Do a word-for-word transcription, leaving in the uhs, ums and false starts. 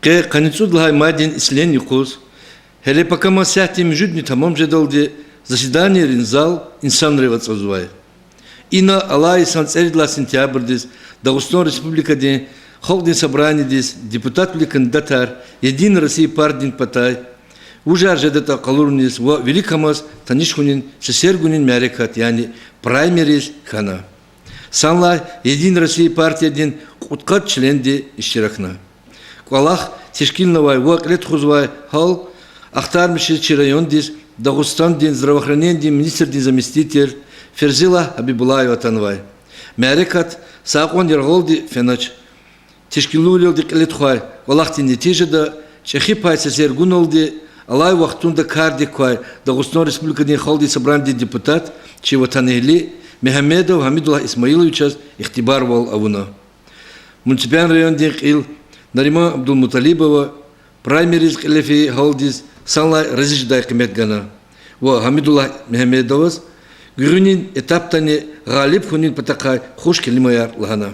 Къе къанни цӀуд лагьай майдин ислен юкъуз, гьеле пакамаз сятдин муьжуьдни тамам жедалди, заседанийрин зал инсанрив ацӀузвай. Ина алай йисан цӀерид лагьай сентябрдиз Дагъустан Республикадин Халкьдин Собранидиз депутатвилин кандидатар Единая Россия партиядин патай вужар жедатӀа къалурунин ва виликамаз таниш хьунин сесер гунин мярекат, яни праймериз хьана. Санлай Единая Россия партиядин кьудкъад членди иштиракна. КӀвалах тешкилнавай ва кьиле тухузвай гьал ахтармишиз чи райондиз Дагъустандин здравоохранениедин министрдин заместитель Ферзиллагь Гьабибуллаев атанвай. Мярекат са акьван яргъалди фенач. Тешкилвилелди кьиле тухвай кӀвалахдин нетижада чӀехи пай сесер гуналди, алай вахтунда кардик квай Дагъустан Республикадин Халкьдин Собранидин депутат, чи ватанэгьли Мегьамедов Гьамидуллагь Исмаиловичаз ихтибарвал авуна. Муниципальный райондин кьил Нариман Абдулмуталибова праймериз кьиле фейи гьалдиз санлай рази жедай къимет гана ва Гьамидуллагь Мегьамедоваз гуьгъуьнин этапдани гъалиб хьунин патахъай хуш келимаяр лагьана.